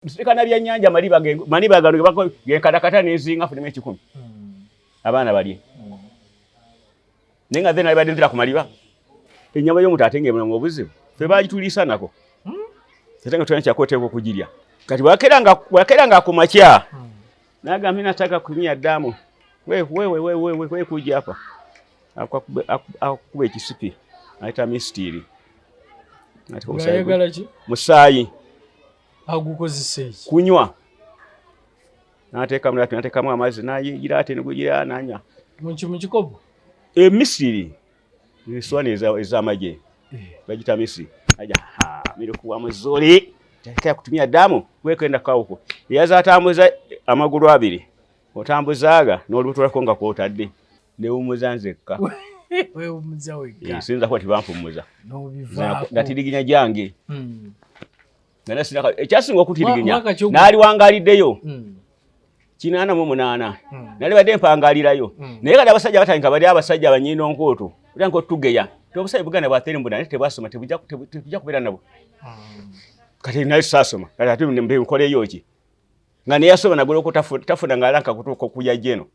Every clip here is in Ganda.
Nsikana byannyanja maliba maliba gano gebako genkatakata n'ezinga funemu 100. Abaana balye. Naye nga then alibadde nzira ku maliba. Ennyama y'omuntu ate ng'emulamu obuzibu. Ffe baagituliisa nako. Ate nga tulina kyakoteeka okugirya. Kati bwakeera nga ku makya. N'agamba mimi nataka kunywa damu. We we we we we we kuja hapa. Akuba ekisipi. Ayita mistiri. Ayagala ki? Musaayi. Agukozesa eki? Kunywa. N'ateekamu n'ateekamu amazzi n'ayigira ate ne gugira n'anywa. Mu kikopo? Emisiri. Eswani ez'amagye. Bagita misiri. Aja ha milikuwa mzuri. Taka kutumia damu wewe kwenda kwa huko. Yaza atambuza amagulu abiri. Otambuzaaga n'olubuto lwako nga kwotadde. Newummuza nzekka. Weewummuza wekka. Siyinza kuba tibampummuza. N'obivaako. Nga tiriginya gyange. Ekyasinga okutiriginya n'aliwangaliddeyo 88 nali badde mpangalirayo. Naye kati abasajja batandika bali abasajja abanyindo nkooto otandika otugeya ti obusajja Buganda bwateri mbuna naye tebwasoma tebujja kubeera nabo. Kati naye saasoma kati ate nkoleyo ki nga neyasoma naguloko tafuna ng'alanka kutuuka okuya jeno.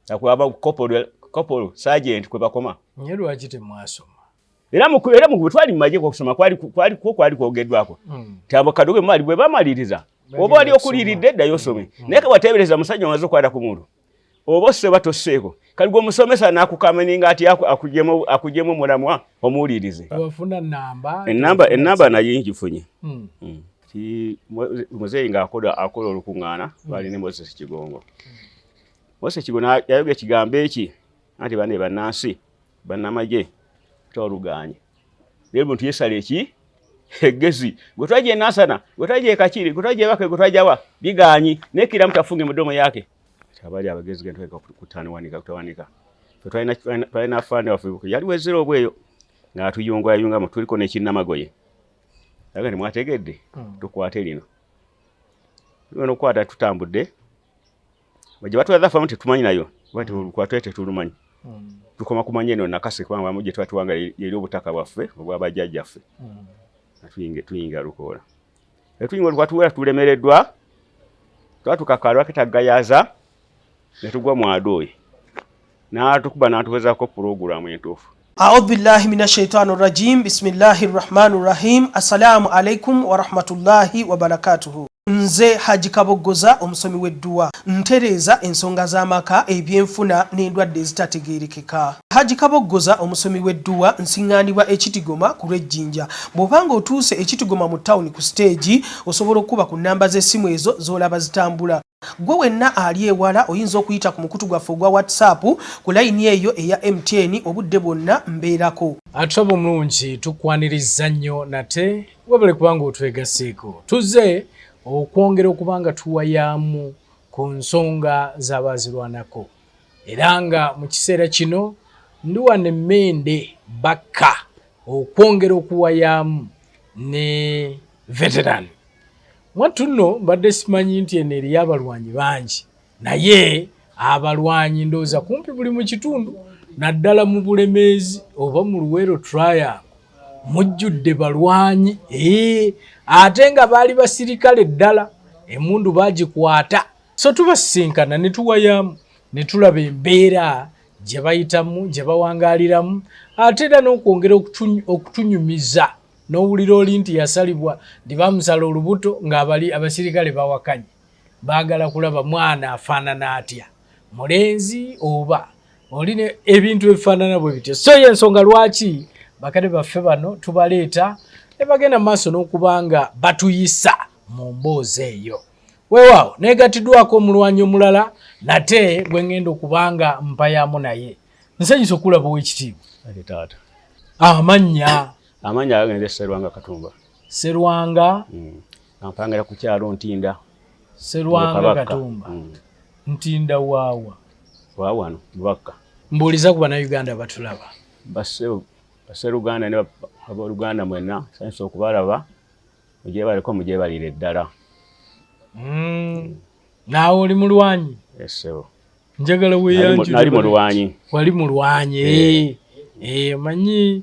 Akwaba kopolo sergeant kwe bakoma. Nye lwaki temwasoma? Era mu twali mu magye okusoma kwali kwogeddwako. Ti kadogo mali bwe bamaliriza oba wali okuliridde ddayo osome. Naye wateebereza musajja omaze okwata ku muntu oba osse oba tosseeko kali gwe omusomesa n'akukameninga ati akugyemu omulamwa omuwulirize. Wafuna namba? Ennamba naye ngifunye. Ti muzeeyi ng'akola olukuŋŋaana lwali ne Moses Kigongo. Moses Kigongo yayogera ekigambo eki anti banne bannansi bannamagye toluganye. Naye muntu yesala eki eggezi gwe twajja e Nansana, gwe twajja e Kakiri, gwe twajja e Bakwe, gwe twajja wa bigaanyi naye kira mutafunge mudomo yake. Abali abagezi genda tweka kutawanika kutawanika. Ffe twalina afande waffe yali wezera obweyo ng'atuyungayungamu tuliko n'ekinnamagoye. Aga nti mwategedde tukwate lino. Tulina okukwata tutambudde. Bajja batulaza ffe tetumanyi nayo. Kuba olukwata tetulumanyi. Tukoma kumanya eno Nakase kubanga wamu gye twatuwanga yeri obutaka bwaffe obw'abajjajjaffe. Tuyingira lukoola. Tuyingira olukoola tuwera tulemereddwa. Twatuuka Kalwake Tagayaza ne tugwa mu Adoi. N'atukuba n'atuwezaako pulogulaamu entuufu. A'udhu billahi minash shaitani rajim. Bismillahir rahmanir rahim. Assalamu alaikum wa rahmatullahi wa barakatuhu. Nze Haji Kaboggoza omusomi w'edduwa ntereeza ensonga z'amaka, ebyenfuna n'endwadde ezitategeerekeka. Haji Kaboggoza omusomi w'edduwa nsiŋŋaanibwa e Kitigoma ku lw'Ejjinja. Bw'oba ng'otuuse e Kitigoma mu tawuni ku siteegi, osobola okukuba ku nnamba z'essimu ezo z'olaba zitambula. Gwe wenna ali ewala oyinza okuyita ku mukutu gwaffe ogwa WhatsApp ku layini eyo eya MTN obudde bwonna mbeerako. Atulaba omulungi tukwaniriza nnyo nate webale kubanga otwegaseeko. Tuzze okwongera okuba nga tuwayaamu ku nsonga z'abaazirwanako era nga mu kiseera kino ndi wano emmende bakka okwongera okuwayaamu ne veteran. Mwattu nno mbadde simanyi nti eno eriyo abalwanyi bangi, naye abalwanyi ndowooza kumpi buli mu kitundu naddala mu Bulemeezi oba mu Luweero Triangle mujjudde balwanyi ate nga baali basirikale ddala, emmundu baagikwata. So tubasisinkana ne tuwayaamu ne tulaba embeera gye bayitamu, gye bawangaaliramu, ate era n'okwongera okutunyumiza n'owulira oli nti yasalibwa nti bamusala olubuto ng'abali abasirikale bawakanye baagala kulaba mwana afaanana atya, mulenzi oba oli, ebintu ebifaanana bwe bityo. So ye ensonga lwaki bakadde baffe bano tubaleeta ne bagenda mu maaso n'okuba nga batuyisa mu mboozi eyo. Weewaawo neegatiddwako omulwanyi omulala nate gwe ŋŋenda okuba nga mpayaamu naye. Nsanyusa okulaba ow'ekitiibwa. Taata. Amannya. Amannya aganze Serwanga Katumba. Serwanga. Ampangira ku kyalo Ntinda. Serwanga Katumba. Ntinda waawa. Wa wano Bubakka. Mbuuliza ku Bannayuganda batulaba. Basseruganda ne abooluganda mwenna nsanyusa okubalaba. Mugyebaleko mugyebalire ddala. Naawe oli mulwanyi? Ssebo. Njagala weeyanjule. Nali mulwanyi. Wali mulwanyi. Omanyi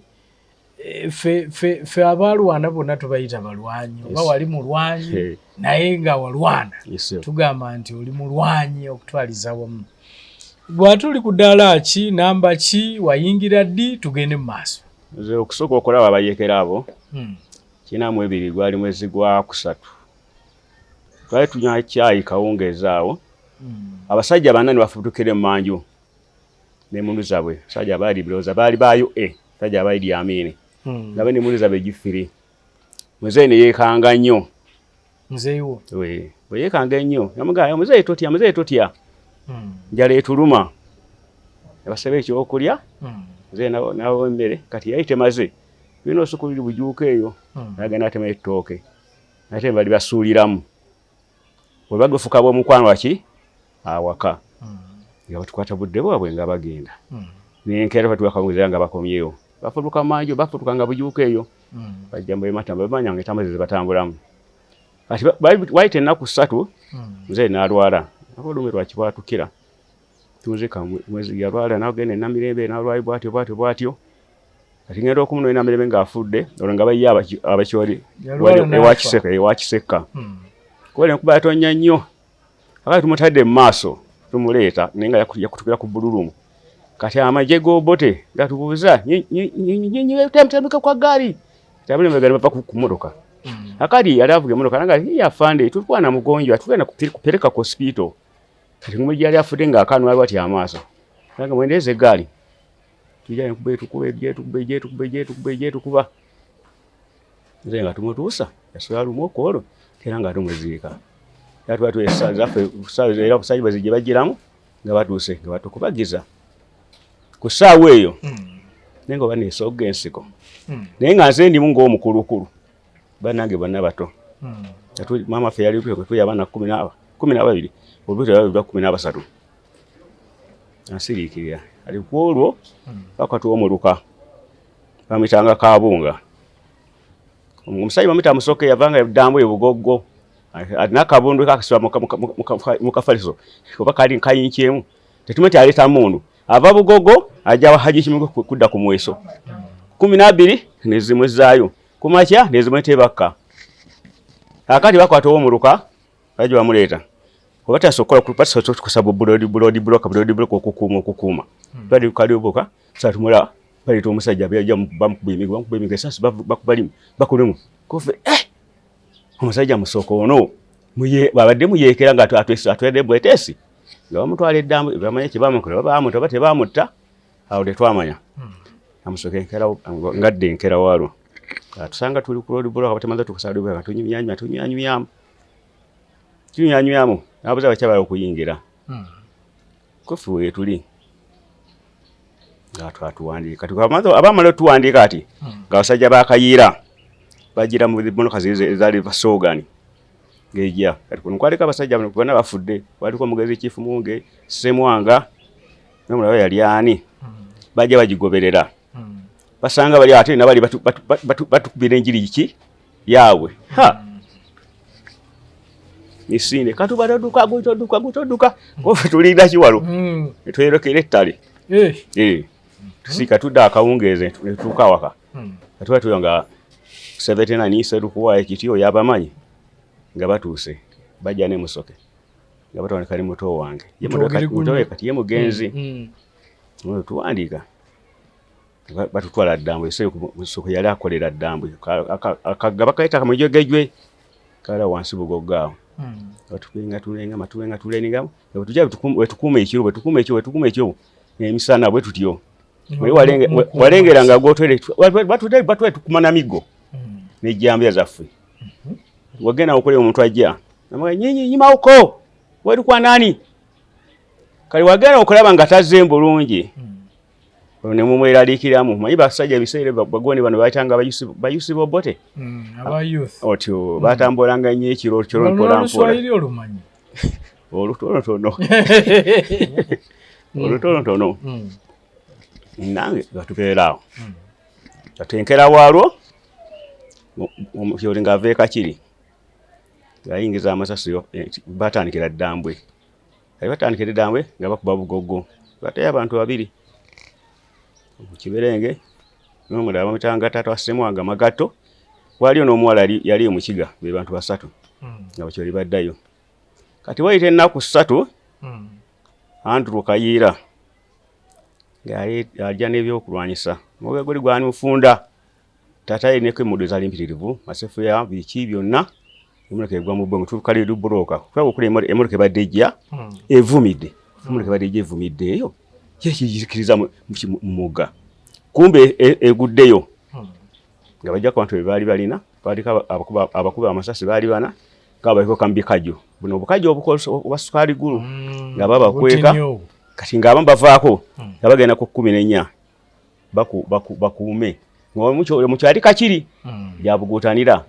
Ffe abalwana bonna tubayita balwanyi, oba wali mulwanyi naye nga walwana, tugamba nti oli mulwanyi okutwaliza wamu. Bw'ate oli ku ddaala ki, namba ki, wayingira ddi, tugende mu maaso. Nze okusooka okulaba abayeekera abo 42, gwali mwezi gwa kusatu, twali tunywa kyayi kawungeezi awo. Abasajja banna ne bafubutukira emmanju n'emmundu zaabwe. Abasajja baali birowooza baali ba UA, abasajja aba Idi Amin, nga be n'emmundu zaabwe gifiri. Muzeeyi ne yeekanga nnyo. Muzeeyi wo? Bwe yeekanga ennyo, yamugamba, "Muzeeyi totya, muzeeyi totya, njala etuluma." Abasaba ekyokulya, muzeeyi n'abawa emmere. Kati yali temaze, tulina olusuku luli bujuuka eyo, n'agenda atema ettooke, ate bali basuuliramu bwe bagufuka bw'omukwano waki awaka, nga batukwata budde bwabwe nga bagenda. Nenkeera batuwakawunzira nga bakomyewo, bafutuka manju, bafutuka nga bujuuka eyo, bajja mu matamba, bamanya nga entambuza ze batambulamu. Kati wayita ennaku 3, muzeeyi n'alwala aba olume lwakibwatukira tunzika. Mwezi yalwala n'agenda e Namirembe, n'alwayo bwatyo bwatyo bwatyo. Kati ngenda okumunoonya Namirembe ng'afudde, olwo nga bayiye abakyoli ewa Kiseka, ewa Kiseka, kuba enkuba yatonnya nnyo. Akati tumutadde mu maaso tumuleeta, naye nga yakutukira ku bululumu. Kati amagye g'Obote gatubuuza, "Tandika kwa ggaali." Abali bava ku mmotoka. Akati yali avuga emmotoka nanga ye afande, "Tulikuwa mgonjwa, tugenda kupeleka ku hospital." Kati ngumujja yali afudde ng'akanwa bwati amaaso. Nanga mwendeeze eggaali. Tujja enkuba etukuba, ejja etukuba, ejja etukuba, ejja etukuba, ejja etukuba. Nze nga tumutuusa, yasula lumu okwolwo, era nga tumuziika. Era tuba twesazaffe era obusajja bwe gye bagiramu nga batuuse nga batukubagiza. Ku ssaawa eyo naye nga oba neesogga ensiko. Naye nga nze ndimu ng'omukulukulu, bannange bonna bato. Maama ffe yali tuli abaana 12, olubuto lwali lwa 13. Ansiriikirira ali ku olwo paka tuwomuluka, bamuyitanga Kabunga. Omusajja bamuyita Musoke, yavanga Ddambwe Bugoggo, alina akabundu kakasiba mu kafaliso oba kali kayinkyemu, tetumanyi nti aleeta mundu. Ava Bugogo ajja wa Haji Kimu kudda ku Mweso, 12 nezimuzaayo kumakya nezimweta ebakka. Akati bakwata owomuluka, bajja bamuleeta oba tasobola kukola road block, road block okukuuma bali kalibuka satumula baleeta omusajja, bajja bamukuba emigo, bamukuba emigo, esasi bakuba limu, bakulimu kofe. Omusajja Musooka ono babadde muyeekera nga atwedde bwetesi, nga bamutwala eddambu, bamanye kyebamukola, oba bamutta oba tebamutta, awo tetwamanya. Amusooka enkera ngadde enkera waalwo atusanga tuli ku road block, batemaze tukusa road block, tunyumyanyumya, tunyumyanyumyamu, tunyumyanyumyamu, abuza bakyabala okuyingira kofi weetuli nga twatuwandiika. Abamala otuwandiika ati nga abasajja bakayiira bagira mu motoka ezaali basoogani ng'ejja. Kati kuno kwaliko abasajja bano bonna bafudde, kwaliko omugezi Chief Munge Ssemwanga nomulaba yali ani, bajja bagigoberera, basanga bali ate nabali batukubira enjiri ki yaabwe ha misinde katuba toduka gutoduka gutoduka kofe tulinda kiwalo netwerekera ettale. Tusiika tudda akawungeeze netutuuka awaka, katuba tuyo nga 79 serukuwa ekityo yabamanyi nga batuuse bajja ne Musoke nga batwandika ne muto wange muto we kati ye mugenzi. Tuwandiika batutwala Ddambwe. Musoke yali akolera Ddambwe, akagga bakayita Kamujegejwe kala wansi Bugogo awo. Batukulenga tulenga tulenga tulenga tujja wetukuuma ekiro, wetukuuma ekiro, wetukuuma ekiro emisana bwe tutyo. Walengeranga gotwere batwere tukuma na migo n'ejjambiya zaffe. Wagenda okuleba omuntu ajja nyinyi nyimawuko werukwa nani, kale wagenda okulaba nga tazze bulungi ne mumweraliikiramu. Manyi basajja ebiseera bagoni bano bayitanga bayusi bobote otyo, batambulanga nnyo ekiro kiro mpola mpola. Olutonotono olutonotono nange batubeera awo. Kati enkera waalwo omukyoli ng'ava e Kakiri ng'ayingiza amasasi, batandikira Ddambwe. Kati batandikira Ddambwe nga bakuba Bugogo, bateyo abantu babiri mu kiberenge. N'omulala bamuyitanga taata wa Ssemwanga Magatto. Waliyo n'omuwala yali omukiga, be bantu basatu nga bakyoli baddayo. Kati wayita ennaku 3 Andrew Kayiira ng'ajja n'ebyokulwanyisa. Omwoyo guli gwani mufunda. Taata ye neko emmundu ezaali mpitirivu, masefuya, biki byonna. Emmotoka egwa mu bbongo, tuuka leero bbulooka. Kulaba okuli emmotoka ebadde ejja evumidde. Emmotoka ebadde ejja evumidde eyo. Ye kigikiriza mu mugga. Kumbe eguddeyo. Nga bajja ku bantu be baali balina, baaliko abakuba amasasi baali bana, nga baliko kambi kajjo. Buno obukajjo obukozesa obwa sukaali gulu nga babakweka. Kati ng'abamu bavaako nga bagenda ku 14 bakuume. Omukyali kakiri gyabuguutanira.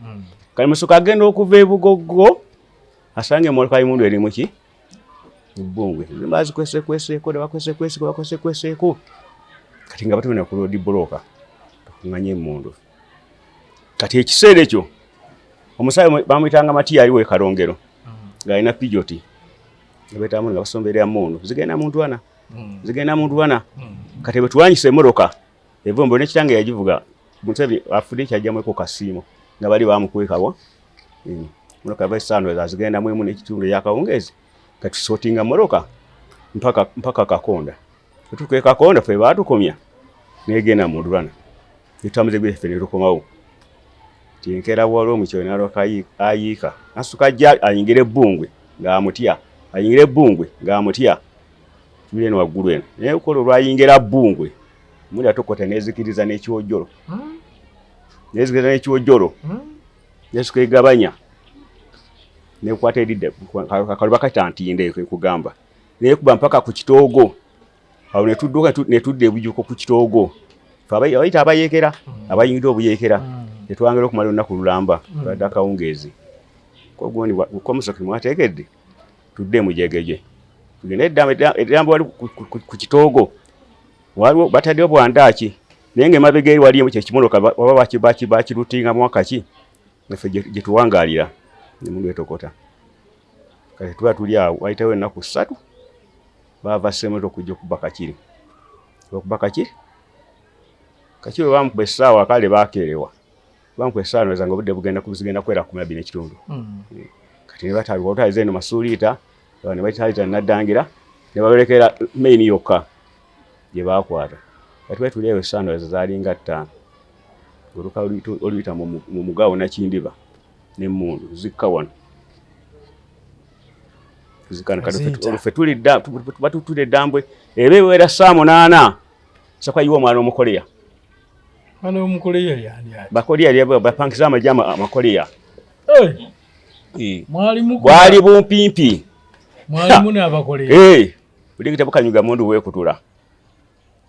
Kati Musoke agenda okuva e Bugogo asange emmotoka y'emundu eri muki ebbungwe. Bazikwesekweseeko ne bakwesekweseeko bakwesekweseeko. Kati nga batubina ku road block tukuŋŋanye emmundu. Kati ekiseera ekyo omusajja bamuyitanga Matiya ali w'e Kalongero ng'alina pijoti. Nga beetamu nga basomberera mmundu zigenda mu ntwana. Zigenda mu ntwana. Kati bwe tuwanyisa emmotoka evumbo ne kitange yagivuga Museveni afudde kyajjamu kasiimo nga bali bamukwekawo. Mmotoka eva essaawa ndowooza zigendamu emu n'ekitundu ey'akawungeezi. Kati tusootinga mmotoka mpaka Kakonda. Tutuuka e Kakonda ffe baatukomya n'egenda mu ndulana. Ne tutambuza eggye ffe ne tukomawo. Nti enkeera waliwo omukyalo n'alyoka ayiika. N'asituka ajja ayingire ebbungwe ng'amutya. Ayingire ebbungwe ng'amutya. Tuli eno waggulu eno. Naye okukola olwayingira bbungwe, muli atokota n'ezikiriza n'ekiwojjolo. N'ezikiriza n'ekiwojjolo. N'esituka egabanya. N'ekwata eridda, akaluba kata ntinda ekyo ekugamba. N'ekuba mpaka ku kitoogo. Awo ne tudduka ne tudda ebujuuko ku kitoogo. Ffe abayita abayeekera, abayingidde obuyeekera. Ne twangera okumala olunaku lulamba, twadde akawungeezi. Ko gundi ko Musoke mwateekedde, tudde mujegeje. Tugende eddamba wali ku kitoogo. Waliwo bataddewo bwandaaki. Naye ng'emabega eri waliyo ekimotoka oba bakirutingamu akaki, ffe gye tuwangaalira emundu etokota. Kati tuba tuli awo, wayitawo ennaku 3 baava Ssemoto okujja okuba Kakiri. Okuba Kakiri, Kakiri bwe baamukuba essaawa kale baakeerewa. Bamukuba essaawa ndowooza ng'obudde bugenda zigenda kuwera 12. Kati ne batandika okutwaliza eno Masuuliita, ne batwaliza Naddangira, ne babalekera main yokka gye baakwata. Kati twali tuli eyo essaawa ndowooza zaalinga 5. Oluka oluyita mu mugawo Nakindiba n'emmundu zikka wano. Ffe batutula eddambwe eba ewera ssaawa 8 saka yiwa omwana omukoleya. Mwana omukoleya yani ati? Bakoleya lye bapangiza amagye amakoleya. Mwalimu bwali bumpimpi. Mwalimu n'abakoleya. Buli kitabo kanyuga mundu weekutula.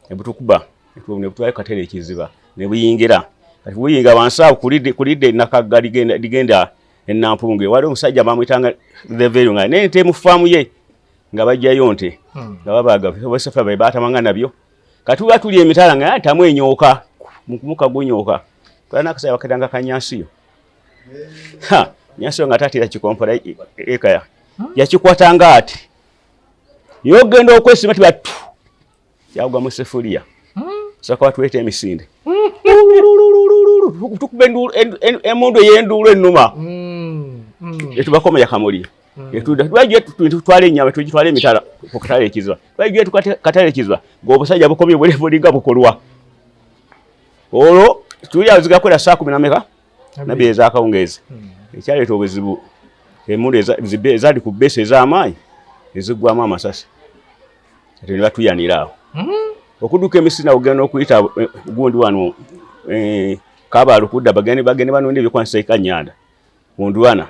Ne butukuba, ne butwala katale ekiziba, ne buyingira. Kati buyinga wansi awo kulidde Nakagga ligenda e Nampunge. Waliwo omusajja bamuyitanga Reverend nga n'ente mu faamu ye nga bajjayo nte. Nga babaaga bosefa be baatamanga nabyo. Kati tuba tuli emitala nga tamu enyooka, mukumuka gunyooka. Twalina akasajja bakeeranga Kanyansiyo. Ha, Nyansiyo nga taatera kikompola ekaya. Yakikwatanga ati. Naye ogenda okwesima tiba tu. Kyagwa mu sefuliya. Saka watuleeta emisinde. Tukuba emmundu ey'enduulu ennuma. Etubakomya Kamuli. Etudda tutwala ennyama tugitwala emitala ku katale ekiziba. Twajja katale ekiziba ng'obusajja bukomye bulinga bukolwa. Olwo tuli awo zigakwera ssaawa kumi na meka? Nabbi ez'akawungeezi. Ekyaleeta obuzibu emmundu ezaali ku bbeesi ez'amaanyi eziggwamu amasasi. Kati ne batuyanira awo. Okudduka emisinde ogenda okuyita gundi wano Kabaalu kudda bagende banonde ebyokulwanyisa e Kanyanda ku ndwana.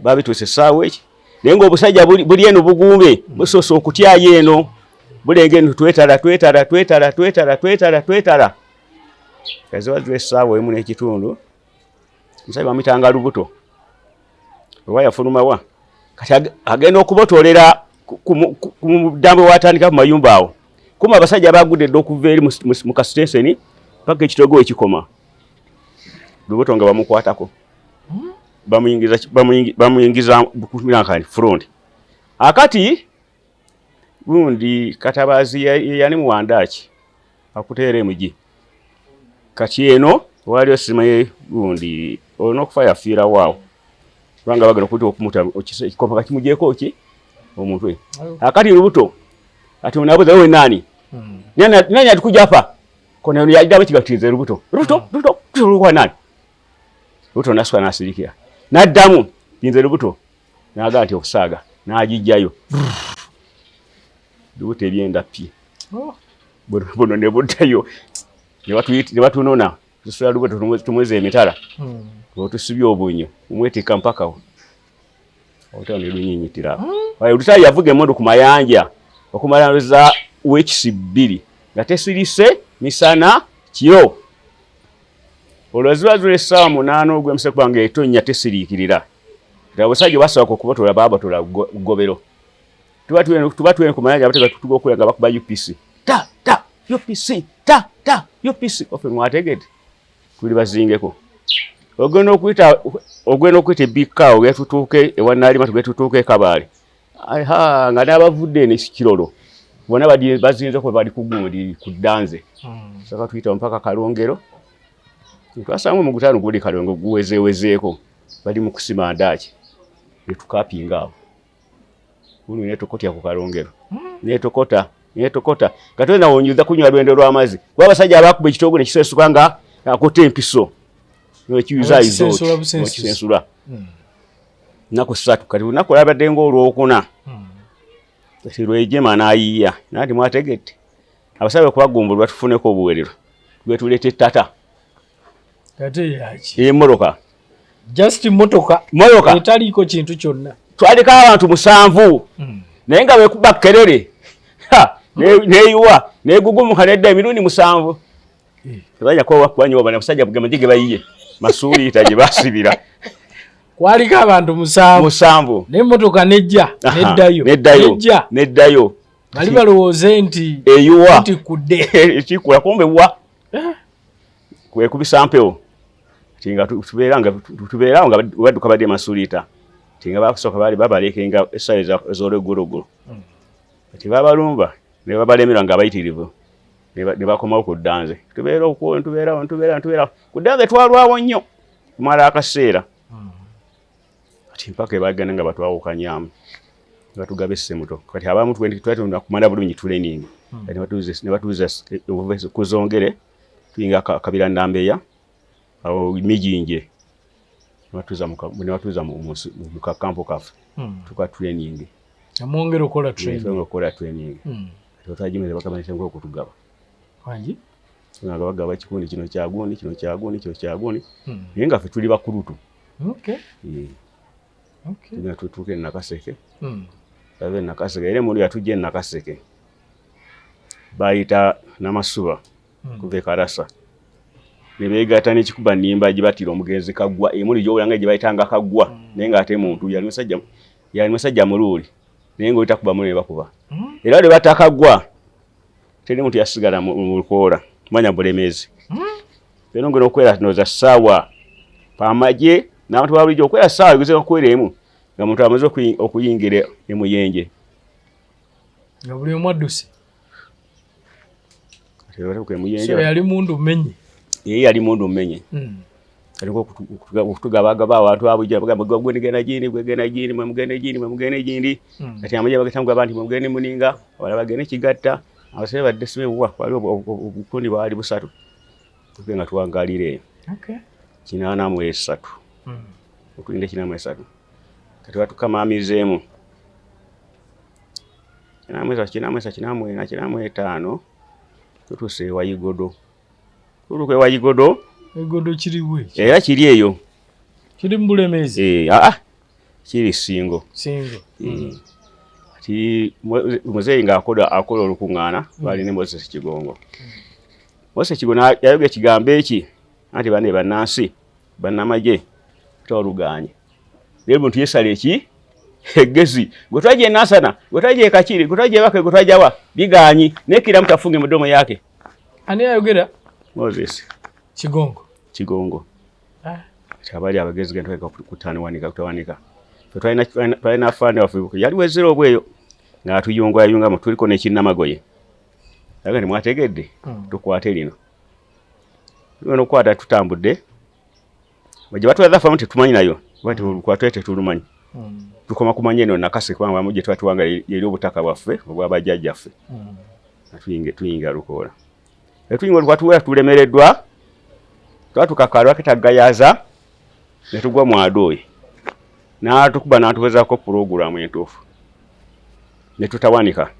Babituuse essaawa eki. Naye ng'obusajja buli eno buguume, busoose okutyayo eno. Bulenga eno twetala twetala twetala twetala twetala twetala. Kati ziba ziba essaawa 1.5. Omusajja bamuyitanga Lubuto. Oba yafuluma wa? Kati agenda okubotoolera ku muddambwe w'atandika ku mayumba awo. Kuma abasajja baagudde dda okuva eri mu kasitenseni paka ekitoogo we kikoma. Lubuto nga bamukwatako. Bamuyingiza kunankani front. Akati gundi Katabaazi yali muwandaaki akuteera emugi. Kati eno waliyo simanyi gundi olina okufa yafiirawo awo kubanga bagenda okuyita okumuta ekikopo kakimugyeko ki omutwe akati lubuto ati onabuza wewe nani hmm. nani atikuja hapa kona yajja kigatize lubuto lubuto hmm. lubuto lubuto nani lubuto nasuka nasirikira naddamu nze lubuto naga nti okusaaga n'agijjayo lubuto ebyenda pye oh. Buno ne buddayo ne batunona tusula lubuto tumweza emitala hmm. otusibye obunyo omwetikka mpakawo olutalo ne lunyinyitira hmm. Olutalo yavuga emmundu ku mayanja okumala za weekisi bbiri nga tesirise misana kiro olwo ziba zula essaawa 8 ogw'emisana kubanga etonnya tesiriikirira abasajja basooka okubotola babotola ggobero tuba tuwene ku mayanja abatega tutuga okuya nga bakuba UPC ta ta UPC ta ta UPC ofe mwategedde tuli bazingeko ogenda okuyita ogenda okuyita ebikka ogenda tutuuke ewa Naalima tugenda tutuuke e Kabaale aha nga n'abavudde eno Kirolo bona bazinzeko bali ku gundi ku ddanze hmm. saka tuyita mpaka Kalongero twasanga omugutaano guli Kalongo guwezeewezeeko bali mu kusima ndaaki ne tukapinga awo Unu netokotya ku Kalongero hmm. netokota netokota nga tolina wonyuza kunywa lwendo lw'amazzi kuba abasajja abakuba ekitoogo ne kisesuka nga akutte empiso nekiyuzayuzaokisensula hmm. nnaku ssatu kati lunaku olabadde ng'olwokuna hmm. kati lwejema n'ayiiya naye nti mwategedde abasajja okubagumbulwa tufuneko obuwerero lwetuleeta ettata ate yaki emmotoka just motoka motoka etaliiko kintu kyonna twaliko abantu 7 naye nga bekuba kerere neyiwa negugumuka nedda emirundi 7 eh. Tebajja kuba wakubanyoba bana musajja bugema gye bayiye masuuliita gye basibira kwaliko abantu 7 n'emmotoka nejja neddayo neddayo neddayo bali balowooze nti eyiwa ntikudde ekikula kumbe wa eh. Kwekubisa mpewo tinga tubeera nga tubeera nga badduka badde masuliita tinga bakusooka baali babalekenga essaawa ez'olwegguloggulo hmm. Kati babalumba ne babalemerwa nga abayitirivu ne bakomawo ku ddanze tubeera okwo tubeerawo tubeera tubeera ku ddanze twalwawo nnyo kumala akaseera hmm. Kati mpaka ebagenda nga batwawukanyamu batugaba essemuto kati abamu twetunda kumala bulungi training hmm. Ne batuuza kuzongere tuyinga kabira Nambeya awo Mijinje ne batuuza mu kakampo kaffe hmm. Tuka training amwongera okukola training okukola training hmm. Otwagimeza bakamanisa okutugaba wangi nga bagaba kikundi kino kyagundi kino kyagundi kino kyagundi naye nga ffe tuli bakulutu okay. Okay. Tutuuke Nakaseke Ave Nakaseke era emundu yatujja e Nakaseke bayita Namasuba kuva e Karasa ne beegatta n'ekikuba nnimba gye battira omugenzi Kaggwa emundu gy'owulira nga gye bayitanga Kaggwa naye ng'ate muntu yali musajja muluuli naye ng'oli takuba mulu ne bakuba era lwe batta Kaggwa teri muntu yasigala mu lukoola manya Bulemeezi era ngenda okwera noza ssaawa amagye n'abantu ba bulijjo okwera ssaawa eguze okwera emu nga muntu amaze okuyingira emuyenje nga buli omu adduse so yali mundu mmenye ye yali mundu mmenye hmm. Aliko okutugabagaba abantu abujja bagamba gwe genda gindi gwe genda gindi mwe mugende gindi mwe mugende gindi hmm. Kati amagye bagatanga abantu mwe mugende Muninga abalala bagende Kigatta abasebe badde sibe wa waliwo obukundi bwali busatu tuke nga tuwangalira eyo okay. 83 hmm. Otulinda 83 kati batukamamizeemu 83 84 85 tutuuse ewa Igodo tutuuka ewa Igodo Igodo kiriwo era kiri eyo kiri mu Bulemeezi eh ah kiri Singo Singo eh Kati muzeeyi ng'akola akola olukuŋŋaana baali ne Moses Kigongo Moses Kigongo yayogera ekigambo eki anti bane bannansi bannamagye toluganye naye muntu yesala eki eggezi gwe twajja e Nansana gwe twajja e Kakiri gwe twajja e Baka gwe twajja wa bigaanyi naye kira mtu afunge mudomo yake ani ayogera Moses Kigongo Kigongo ah. Abali abagezi genda kutawanika kutawanika twalina afaani waffe yali wezera obweyo ng'atuyungayungamu tuliko n'ekinnamagoye aga nti mwategedde hmm. Tukwate lino Tugenda okukwata tutambudde gye batulaza famu tetumanyi nayo kuba olukwata tetulumanyi. Tukoma kumanya eno Nakase kubanga wamu gye tuba tuwanga yeri obutaka bwaffe obwabajjajjaffe. Tuyingira lukoola. Tuyingira olukwata tuwera tulemereddwa twatuuka kalwaketa Gayaza ne tugwa mu Adooyi n'atukuba n'atuwezaako pulogulaamu entuufu ne tutawanika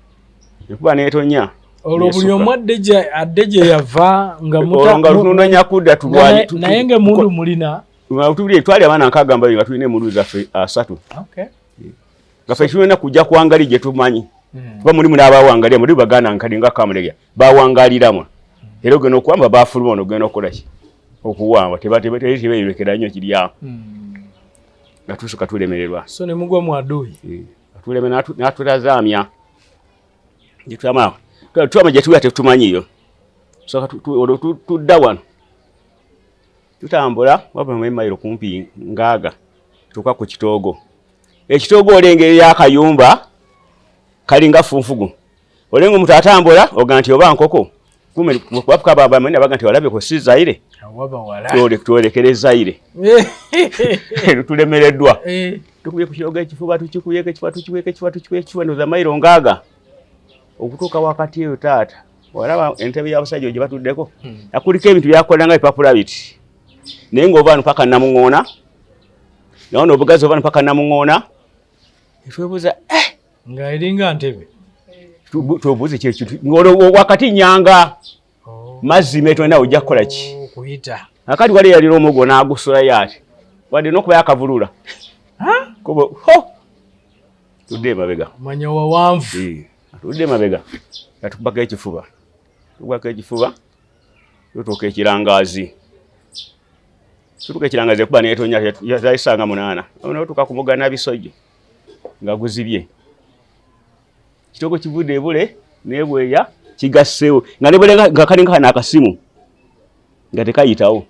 enkuba n'etonnya. Olwo buli omu adde gye yava nga nga lutunonya kudda tulwanye naye ng'emmundu mulina. Twali abaana nkaaga mbabiri nga tulina emmundu zaffe asatu. Nga ffe tulina kujja kuwangali gye tumanyi. Kuba mulimu n'abawangalira muli baganda nkadi nga Kamulegya bawangaliramu. Era ogenda okuwamba bafuluma ono ogenda okukola ki? Okuwamba tebeerekera nnyo kiri awo. Nga tusooka tulemererwa. So ne mugwa mu Adui. Tuleme n'atulazaamya. Gye twama gye tuba tetumanyiyo. Sooka olwo tudda wano. Tutambula wava mu mayiro kumpi ngaaga tuuka ku kitoogo. Ekitoogo olengera y'akayumba kalinga funfugu. Olenga omuntu atambula oga nti oba nkoko. Kumbe kubafuka baba manyi abaga nti walabye ko si Zaire. Twolekere Zaire. Tulemereddwa. Tukubye ku kitoogo ekifuba tukikubye ekifuba tukikubye ekifuba tukikubye ekifuba ndowooza mayiro ngaaga. Okutuuka wakati eyo taata walaba entebe y'abasajja gye batuddeko akuliko ebintu byakola nga bipapula biti naye ng'ova wano paka Namuŋoona nawo n'obugazi ova wano paka Namuŋoona netwebuuza nga eringa ntebe twebuuze kyekintu ng'olwo wakati nyanga mazzi metona ojja kukola ki okuyita akati wali yalira omuggo n'agusulayo ati wadde n'okuba yakavulula tudde emabega manya wawanvu tudde emabega atukubako ekifuba tukubako ekifuba tutuuka ekirangaazi tutuuka ekirangazi ekuba netonya yalisanga 8 notuuka ku mugga Nabisojjo nga guzibye kitoogo kivudde ebule nebweya kigasseewo nga nebule nga kalinga kano akasimu nga tekayitawo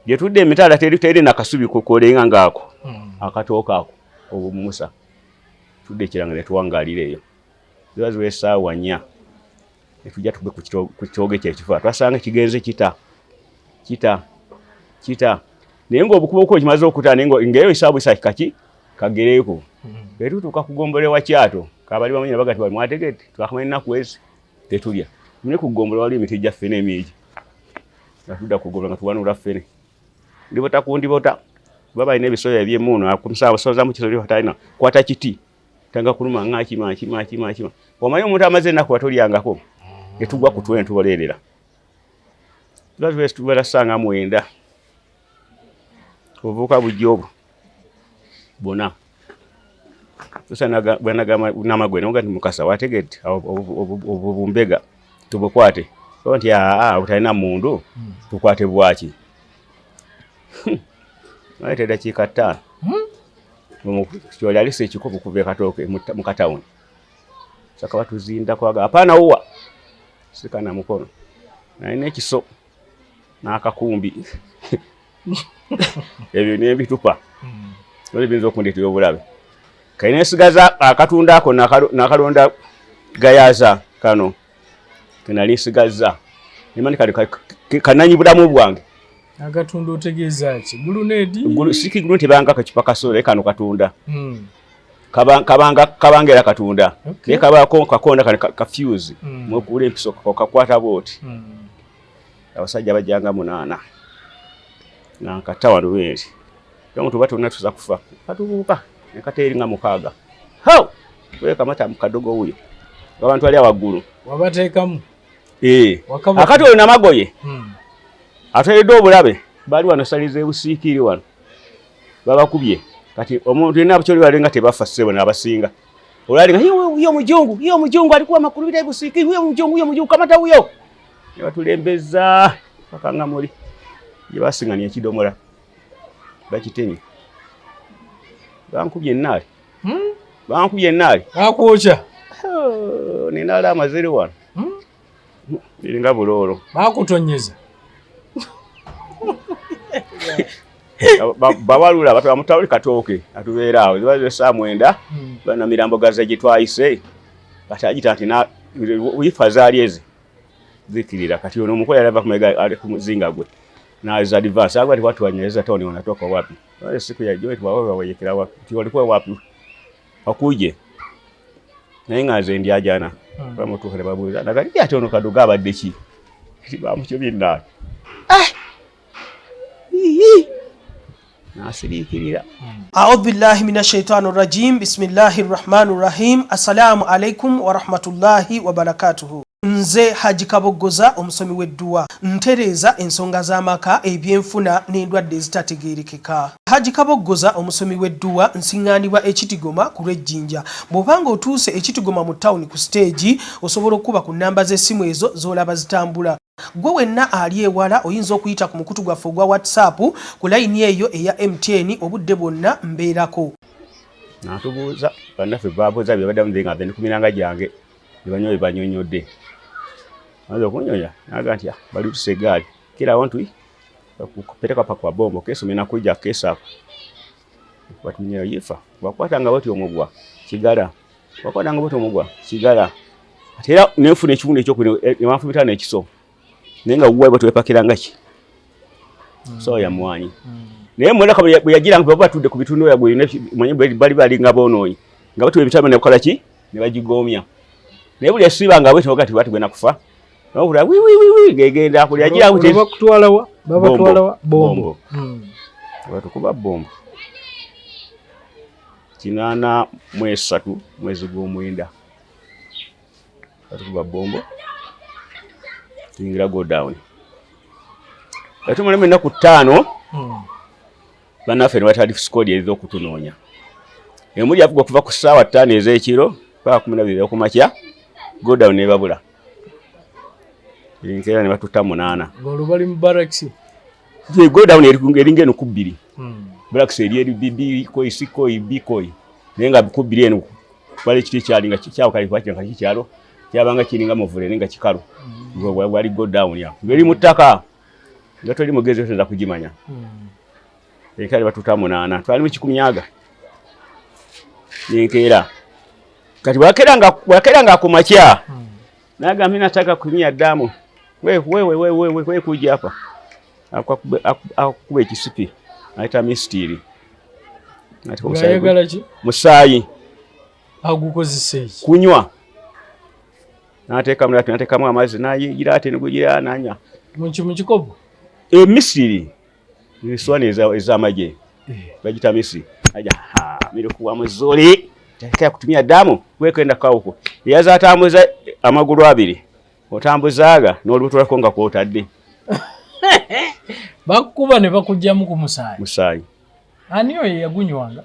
gye tudde emitala teri nakasubi kolenga ngaako akatooka ako obumusa tudde ekiranga ne tuwangaalira eyo ziba ziba essaawa 4 ne tujja tugwe ku kitoogo ekyo ekifuba twasanga kigenze kita kita kita naye ng'obukuba okuba kimaze okuta naye ng'eyo esaawa isa kaki kagereeko bwe tutuuka ku ggombolola wa Kyato kabali bamanyi baga nti mwategedde twakamanya ennaku ezi tetulya mune ku ggombolola waliwo emiti gya ffene emingi nga tudda ku ggombolola nga tuwanula ffene ndibota ku ndibota kuba balina ebisoya eby'emmuunu kumusawo sozamu kiso talina kwata kiti tanga kuluma nga kima kima kima kima omanyi omuntu amaze ennaku atolyangako ne tugwa ku twe tuboleerera tuba tubeera ssanga 9 obuvuka bujja obwo bonna bwenagamba namagwe nti Mukasa wategedde obwo bumbega tubukwate nti aa obutalina mundu tukwate bwaki aleeta eddakiika 5 kyoli alisa ekikopo kuva ekatooke mu katawuni saka batuzinda kwaga hapana uwa sika na mukono nalina ekiso n'akakumbi ebyo n'ebitupa oli biyinza okundeetera obulabe kali nesigaza akatunda ako nakalonda Gayaza kano kenali nsigazza nimani kali kananyi bulamu bwange Agatunda otegeeza ki? Guluneedi? Siki gulu nti banga kakipa kasole kano katunda. Kabanga era katunda. Naye kabaako kakonda kano ka fuse. Mwekula empiso kakwata bw'oti. Abasajja bajjanga 8. Nankata wano bwenti. Omuntu tuba tonna tuza kufa. Katubuuka ne kateeri nga 6. How! Wewe kamata mukadogo huyo. Abantu ali waggulu. Wabateekamu. Akati oyo namagoye. Ateereddwa obulabe bali wano saliza ebusiikiri wano babakubye kati omuntu yenna abakyoli balenga tebafa ssebo n'abasinga olalinga huyo mujungu huyo mujungu alikuwa makulu bita ebusiikiri huyo mujungu huyo mujungu kamata huyo ne batulembeza paka nga muli gye basinganya ekidomola bakitemye bankubye ennaali bankubye ennaali bakwokya ninaala amazire wano eringa buloolo bakutonyeza bawalula batwala mutawuli katooke atubeera awo ziba zesa 9 bana mirambo gaza gye twayise kati agita nti ifa zaali ezi Zikirira kati ono omukola yalava kumega ali ku muzinga gwe na za advance agwa watu wanyereza toni wanatoka wapi wale siku ya jioni tuwawe wayekera wapi ti walikuwa wapi wakuje naye nga nze ndyajana bamutuuka ne babuuza nagali ate ono kaduga abadde ki ti bamukyobye nnaani nasiriikirira. A'udhu billahi minash shaitani rajim. Bismillahir rahmanir rahim. Assalamu alaikum wa rahmatullahi wa barakatuhu. Nze Haji Kaboggoza omusomi w'edduwa ntereeza ensonga z'amaka, ebyenfuna n'endwadde ezitategeerekeka. Haji Kaboggoza omusomi w'edduwa nsiŋŋaanibwa Ekitigoma ku lw'Ejjinja. Bw'obanga otuuse Ekitigoma mu tawuni ku siteegi, osobola okukuba ku nnamba z'essimu ezo z'olaba zitambula. Ggwe wenna ali ewala oyinza okuyita ku mukutu gwaffe ogwa WhatsApp ku layini eyo eya MTN obudde bwonna mbeerako. Natubuuza bannaffe babuuza bye baddamu nze nga nze ndi ku miranga gyange ne banywa bye banyonyodde. Maze okunyonya naga nti bali tuse egaali kila wantu kupeleka pa kwa bombo keso mina kuja kesa hapo watunyera yifa wakwata nga bati omugwa kigala wakwata nga bati omugwa kigala ate era nenfuna ekiwundu ekyokubiri ne banfumita n'ekiso naye nga wuwe bwetwepakiranga ki so ya mwanyi naye mulaka bwe yagira nga batudde ku bitundu ya gwe manyi bali bali nga bonoonyi nga batuwa ebitabo ne bakola ki ne bagigomya naye buli yasiba nga bwetyo kati bati gwena kufa nokula wi wi wi wi ngegenda kuli yagira kuti bakutwala wa babatwala wa bombo batukuba bombo 83 mwezi gw'omwenda batukuba bombo tuyingira go down yatumalamu ennaku 5 bannaffe ne batandika squad ez'okutunoonya. Emuli yavuga okuva ku ssaawa 5 ez'ekiro paka 12 ez'okumakya, go down ne babula. Enkeera ne batuta 8. Ng'olwo bali mu barracks. Ye go down eringa eno ku 2. Barracks eri eri B koi C koi B koi. Naye nga ku 2 eno wali ekiti ekyali nga kyawukali kwakira nga kikyalo kyabanga kiringa muvule naye nga kikalu. Wali go down ya. Ng'eri mu ttaka. Nga toli mugezi oyinza kugimanya. Enkeera batuta 8 twalimu 10 enkeera kati bwakeera nga ku makya naga mimi nataka kunywa damu wewe kuja hapa akukuba ekisipi ayita mistiri musaayi agukozesa eki kunywa nateekamu nateekamu amazzi nayigira ate negugira nanywa mu kikopo emisiri eswani ez'amagye bagita misiri aja milikuwa muzuri taka kutumia damu we kwenda kwa huko yaza atambuza amagulu abiri otambuzaaga n'olubuto lwako nga kwotadde bakuba ne bakugyamu ku musaayi musaayi ani oyo yagunywanga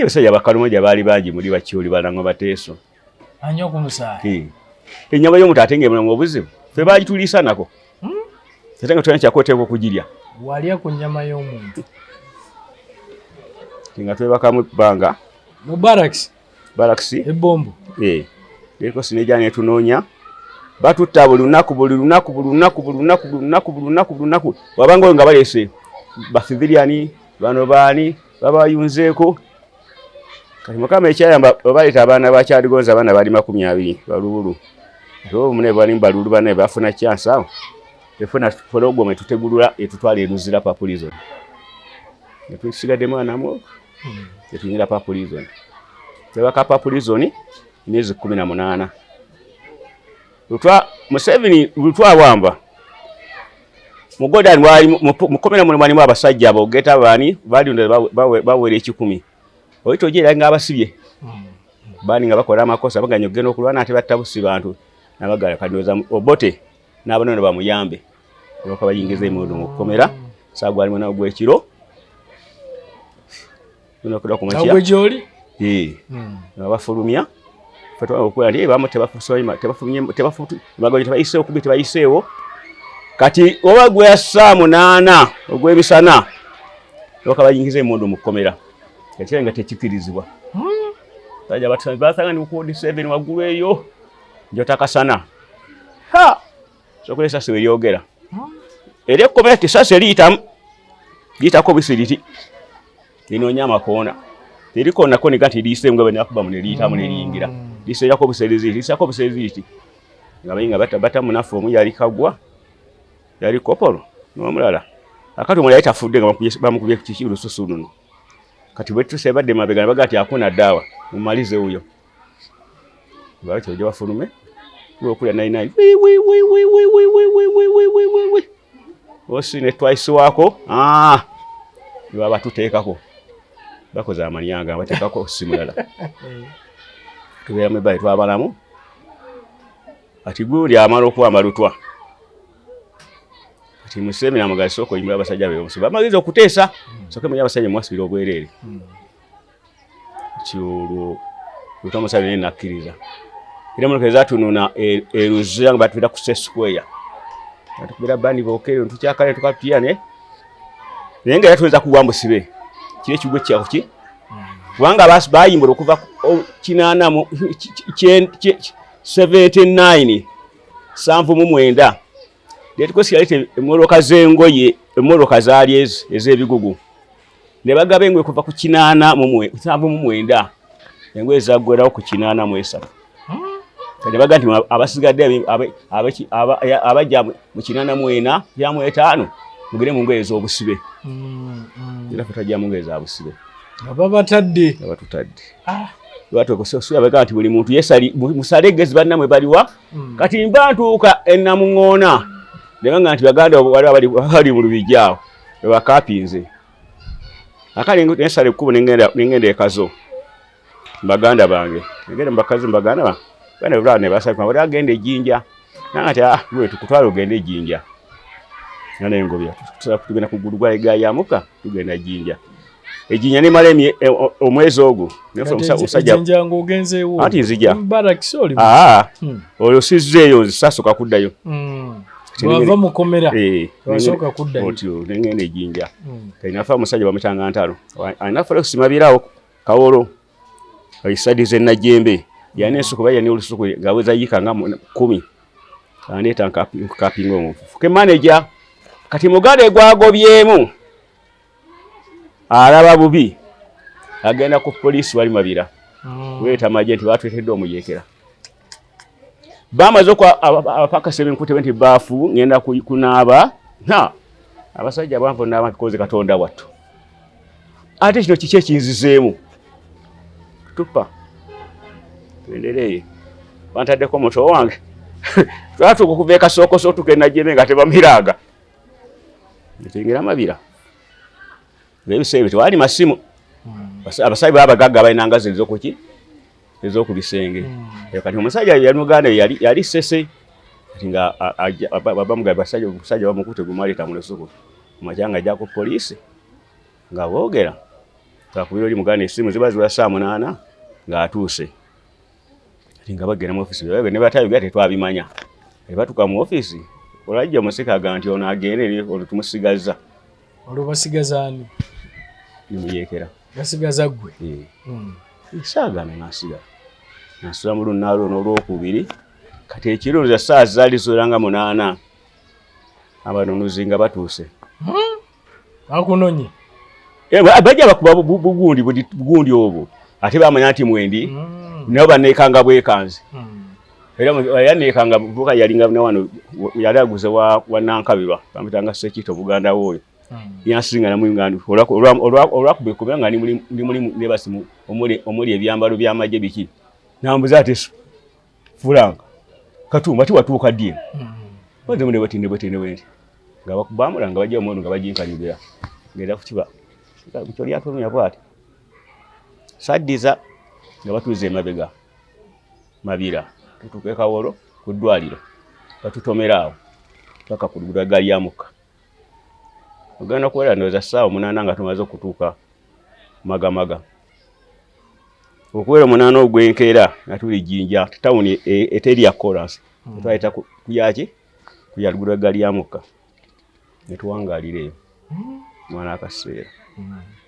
basajja Bakalumoja baali bangi muli bakyoli balangwa bateeso anywa ku musaayi ennyama y'omuntu ate ng'emulamu obuzibu ffe baagituliisa nako ate nga tulina kyakoteekwa okugirya walya ku nnyama y'omuntu nga twebakamu ebbanga mu barracks barracks ebombo eriko sinejja netunoonya batutta buli lunaku buli lunaku buli lunaku buli lunaku buli lunaku buli lunaku buli lunaku wabanga oyo nga baleese baciviliani bano baani babayunzeeko kati Mukama ekyayamba baleeta abaana ba Kyaligonza abaana bali 20 balulu ate omune bali balulu bane bafuna chance awo efuna pologoma etutegulula etutwala eruzira pa prison netusigadde mwana mu etuyingira pa prison tebaka pa prison emyezi 18 lutwa Museveni lutwa wamba mugoda wali mukomera muno mwalimu abasajja abogeta bani bali bawera 10 oyito jera nga abasibye bani nga bakola amakosa baganya ogenda okulwana ate batta busi bantu nabagala kandoza Obote n'abanono bamuyambe bakabayingiza emundu mu kkomera saagwa alimu nawo gw'ekiro agwe gyoli bafulumya okukola nti tebayiseewo kubi tebayiseewo kati oba gwe saa 8 ogw'emisana bakabayingiza emundu mu kkomera ekira nga tekikirizibwa basanga ni ku 7 waggulu eyo njotakasana ha sokola esasi weryogera era ekkomera ti sasi eriyitamu liyitako busiriti linoonya amakoona terikoonako niga nti liyise nga bwe nakubamu ne liyitamu ne liyingira liseerako buseerezi lisako buseerezi liti. Nga bayinga bata munafu omu yali Kagwa, yali kopolo n'omulala. Akati omulala yali tafudde nga bamukubye kiki lususu luno. Kati bwe tuse badde mabega ne bagaa ti hakuna dawa, mumalize huyo. Bwatyo ojja bafulume okulya 99 wi wi wi wi wi wi wi wi wi wi wi wi wi osi ne twayisiwako ah ne baba tuteekako bakoze amanyanga bateekako si mulala tubeera mu ebbali twabalamu ati gundi amala okuwamba lutwa kati Museveni amugala sooka oyimbula abasajja be omusibe bamaliza okuteesa sooke munye abasajja mwasibira obwereere ki olwo lutwa Museveni naye nakkiriza era emotoka ezatununa eruzira nga batubira ku square batukubira bandi bokeere tukyakale tukatutya ne naye nga era tuyinza kugwa musibe kiri ekigwo kyakuki kubanga bayimbula okuva kinaana mu 79 79 letukosi yaleeta emmoloka z'engoye emmoloka zaali ezo ez'ebigugu ne bagaba engoye kuva ku 79 engoye zaggwerawo ku 83 kati baga nti abasigadde abajja mu 84 45 mugende mu ngoye ez'obusibe era fe twajja mu ngoye za busibe nga babatadde nga batutadde lwatwekosobaga nti buli muntu yesali musale egezi bannamwe baliwa kati mba ntuuka enamuŋoona nebanga nti baganda waliwo abali mu lubijja awo webakapinze akale nensala ekkubo nengenda ekazo baganda bange ngenda mubakazi mubaganda bange bana bula ne basaba wali agenda ejinja nanga ti ah gwe tukutwala ogende ejinja nga nengobya tugenda ku gulu gwa egayamuka tugenda jinja ejinja nemala omwezi ogwo omusajja ng'ogenzeewo anti nzija barracks oli ah olwo sizzeeyo sasooka kuddayo bwava mukomera wasooka kuddayo otyo nengenda ejinja kati nafa omusajja bamutanga ntalo alina Felix Mabirawo Kawolo isadize Najembe yani ensuku bajja ne olusuku ngaweza yika nga 10 andeeta nkapinga omufuke manager kati muganda gwagobyemu alaba bubi agenda ku poliisi wali Mabira weeta magye nti batwetedde omuyekera bamaze abapakasi ebinkute nti baafu ngenda kunaaba na abasajja banvu naaba koze Katonda wattu ate kino kiki ekinzizeemu tupa tuendelee bantaddeko muto wange twatuuka okuva ekasookoso tugenda Najjembe nga tebamiraga netuyingira Mabira ebiseera ebyo tewali masimu abasajja baba bagagga balina ngazi ezokuki ez'okubisenge kati omusajja yali muganda yali sese kati nga bamugabe basajja omusajja bamukute gumwaleeta mu lusuku makya nga ajja ku poliisi nga boogera ngakubira oli muganda essimu ziba ziwera saa 8 ng'atuuse kati nga bagenda mu ofiisi ne batayogera tetwabimanya ne batuuka mu ofiisi olwajja omusika aga nti ono agende olwo tumusigazza olwo basigaza ani nimuyekera basigaza ggwe saagana nasigala nasula mu lunnaalo n'olwokubiri kati ekiro za ssaawa zaali ziwera nga 8 abanunuzi nga batuuse bakunonye bajja bakuba bugundi bugundi obwo ate bamanya nti mwendi nabo baneekanga bwekanzi era yaneekanga buka yalinga nawano yali aguze wa Nankabirwa bamutanga Sekito Buganda woyo yasinga namwe nga olwakuba ekubira nga ndi mulimu nebasi omuli ebyambalo by'amagye biki nambuza ate Frank Katumba ti watuuka ddi baze mune bati ne bati ne bati nga bakubamula nga bajja omuntu nga bajinkanyugira ngenda kukiba kyoli atumya bwati saddiza nga batuuze emabega Mabira tutuuka e Kawolo ku ddwaliro batutomera awo paka ku luguudo lwa ggaali ya mukka ogenda kuwera ndowooza ssaawa 8 nga tumaze okutuuka Magamaga okuwera 8 ogw'enkeera nga tuli Jinja tawuni eteri ya kolansi twayita kuyaki kuya luguudo lwa ggaali ya mukka ne tuwangaalira eyo mwana akaseera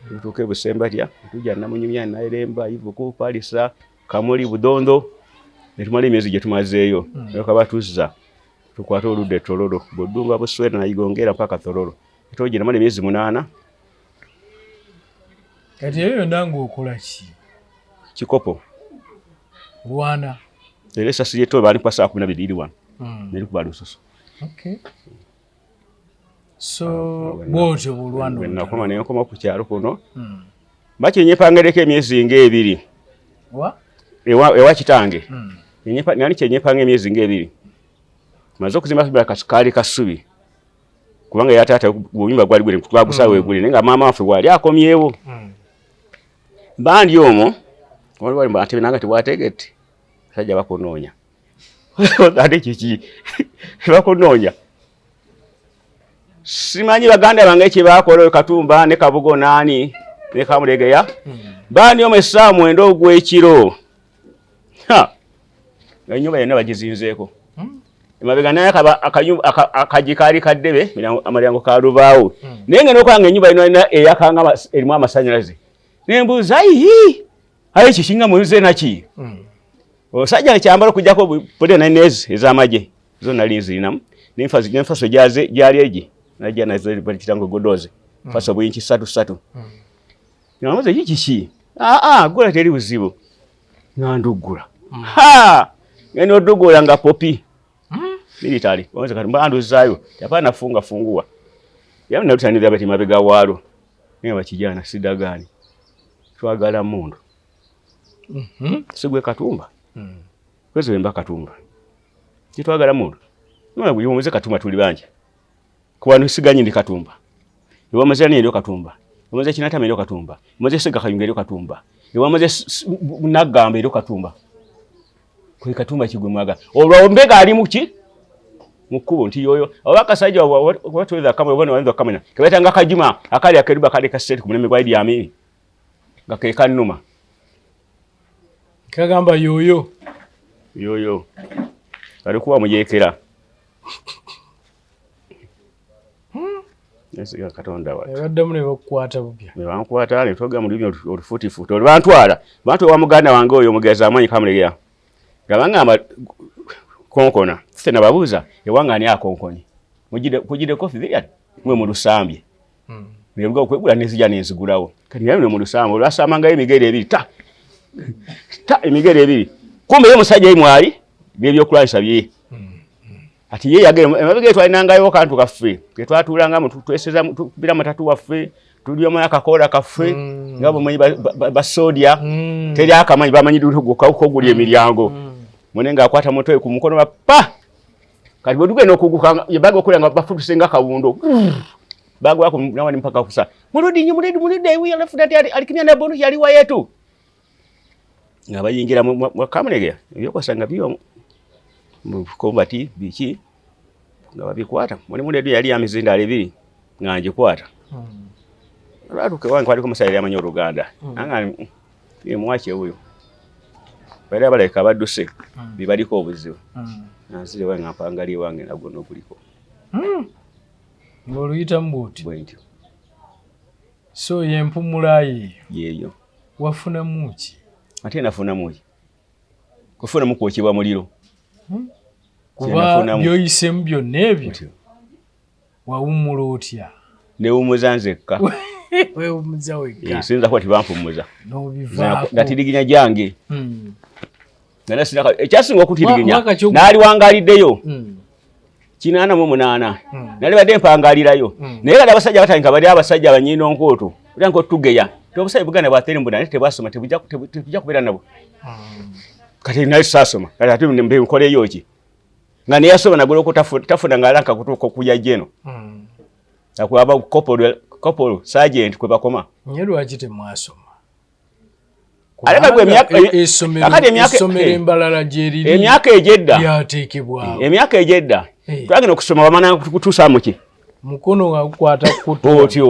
tutuuka e Busembatya tujja Namunyumya Nairemba Ivuku Palisa Kamuli Budondo ne tumala emyezi gye tumazeeyo ne tuzza tukwate oludda e Tororo Budunga Buswera Nayigongera mpaka Tororo etogi namala emyezi 8 kati eyo yonna ng'okola ki kikopo lwana era esasi ly'ettoobe baali saa 12 iri wano. Nerikuba lususu. Okay. So bwotyo bulwana. Nakoma ne nkoma ku kyalo kuno. Bakyenyepangereko emyezi ng'ebiri. Wa? Ewa kitange. Nali kyenyepanga emyezi ng'ebiri. Maze okuzimba kaali kasubi. Kubanga ya taata buyumba gwali guli twagusawo eguli naye nga maama waffe bwali akomyewo. Bandi omwo waliwo wali ate nanga tebwategette. Basajja bakunoonya. Ate kiki? Bakunoonya. Simanyi baganda bange kye baakola oyo Katumba ne Kabugo naani ne Kamulegeya. Bandi omwo essaawa 9 ogw'ekiro. Ha! Ennyumba yonna bagizinzeeko. Emabega naye akagi kaali kaddebe, amalyango ka lubaawo. Naye ngenda okulaba ng'ennyumba yonna eyakanga erimu amasannyalaze. Ne mbuuza, ayi, ayi kiki nga muze naki? Omusajja kyambalo okuggyako polina nalina ez'amagye zo nali nzirinamu. N'enfaso gyali egi najja nazo bakitango godoze. Faso bwinki 3-3. Namuze ki kiki? Aa, gula teri buzibu. Nga nduggula. Ha! Ngenda oduggula nga popi. Military. Wanze kati mbanduzaayo. Hapana funga fungua. Yaani nalutanira bati mabega waalo. Naye bakijana sidagaani. Twagala mundu. Sigwe Katumba. Kwezi wemba Katumba. Kitwagala mundu. Nona buli Katumba tuli banja. Kuba nsiganyi ndi Katumba. Iwamaze ni ndio Katumba. Iwamaze Kinatama ndio Katumba. Iwamaze Sega Kayunga ndio Katumba. Iwamaze Nagamba ndio Katumba. Kwe Katumba kigwe mwaga. Olwo mbega ali muki? Mukubo nti yoyo. Abakasajja watu kama wabona wanza kamena. Kebetanga Kajuma akali akeruba kali kaseti ku mulembe gwa Idi Amin. Nga ke kanuma. Kagamba yoyo. Yoyo. Alikuwa mujekera. Nesiga Katonda watu. Ebaddamu ne bakukwata bupya. Ne bankwata ne twoga mu lulimi olufutifuti. Olwantwala. Bantu wa muganda wange oyo omugezi amanyi Kamulegeya. Nga bangamba konkona. Sise nababuuza ewange ani akonkoni. Mugide kofi zirya mwe mu lusambye. Ne buga okwegula n'enzija n'enzigulawo. Kati naye mu lusambye olwasamangayo emigere ebiri ta. Ta emigere ebiri. Kumbe ye musajja ye mwali n'ebyokulwanyisa bye. Ati ye yagenda emabega twalinangayo kantu kaffe ke twatuulangamu tweseza tukubira matatu waffe tulyomu akakola kaffe nga bwe basodia teri akamanyi bamanyi koguli emiryango. Mune ng'akwata mutwe ku mukono ba pa kati bwe tugenda okuguka yebaga okulya nga bafutuse nga kawundo bagwa ku nawani mpaka kusa muludi nyu muludi muludi we left that alikimya na bonus yali wa yetu nga bayingira mu Kamulegeya ebyokwasanga byo mu combat biki nga babikwata mulimu ledu yali amizinda ebiri nga ngikwata. Olwatuuka ewange kwaliko omusajja yali amanyi Oluganda. Anga mwache huyo. Bali abaleka badduse bibaliko obuzibu. Nanzire wange mpangali wange nagwo n'oguliko. Ng'oluyitamu bw'oti? Bwe ntyo. So y'empumula yeeyo? Yeeyo. Wafunamu ki? Ate nafunamu ki? Kufunamu kwokebwa muliro. Kuba by'oyiseemu byonna ebyo wawummula otya? Newummuza nzekka. Weewummuza wekka. Siyinza kuba tibampummuza. N'obivaako. Natiriganya gyange. Ekyasinga okutiriganya naaliwangaliddeyo 88 nali badde mpangalirayo. Naye kati abasajja batandika bali abasajja abanyindo nkooto otandika otugeya nti obusajja Buganda bwatere mbuna naye tebwasoma tebujja kubeera nabo. Kati nali saasoma kati ate nkoleyo ki? Nga neyasoma nagula tafuna ng'alanka kutuuka okuya jeno. Akwaba kopolo sergeant kwe bakoma. Nye lwaki temwasoma? Essomero embalala gyeriri emyaka egyedda lyateekebwawo. Emyaka egyedda twagenda okusoma bamana kutuusa mu ki? Mukono nga gukwata kutu. Otyo.